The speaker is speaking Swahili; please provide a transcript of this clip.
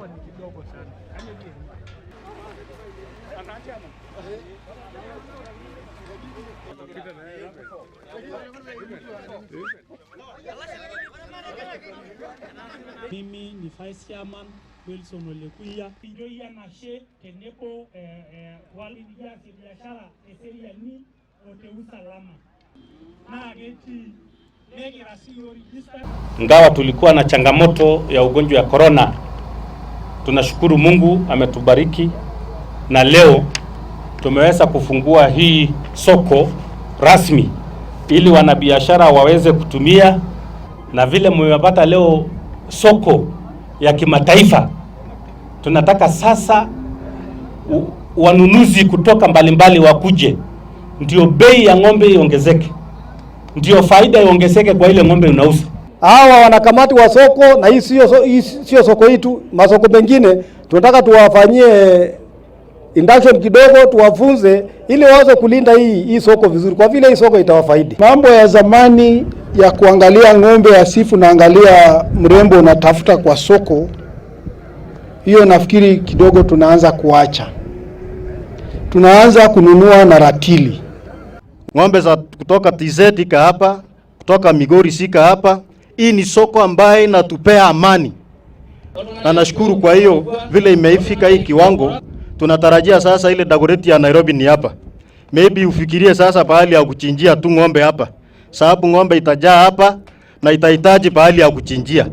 Hapa ni kidogo sana. Mimi ni Vice Chairman Wilson Olekuya. Kincho enashe tenebo wale nikiasie biashara teseriani o te usalama. Naa ketii nekira sii register. Ingawa tulikuwa na changamoto ya ugonjwa ya corona, tunashukuru Mungu ametubariki na leo tumeweza kufungua hii soko rasmi ili wanabiashara waweze kutumia, na vile mmepata leo soko ya kimataifa, tunataka sasa wanunuzi kutoka mbalimbali wakuje, ndio bei ya ng'ombe iongezeke, ndio faida iongezeke kwa ile ng'ombe unauza. Hawa wanakamati wa soko na hii sio soko hii tu, masoko mengine tunataka tuwafanyie induction kidogo, tuwafunze ili waweze kulinda hii soko vizuri, kwa vile hii soko itawafaidi. Mambo ya zamani ya kuangalia ng'ombe ya sifu na angalia mrembo unatafuta kwa soko, hiyo nafikiri kidogo tunaanza kuacha. Tunaanza kununua na ratili. Ng'ombe za kutoka TZ ika hapa, kutoka Migori sika hapa. Hii ni soko ambaye inatupea amani, na nashukuru kwa hiyo vile imeifika hii kiwango. Tunatarajia sasa ile Dagoretti ya Nairobi ni hapa, maybe ufikirie sasa pahali ya kuchinjia tu ng'ombe hapa, sababu ng'ombe itajaa hapa na itahitaji pahali ya kuchinjia.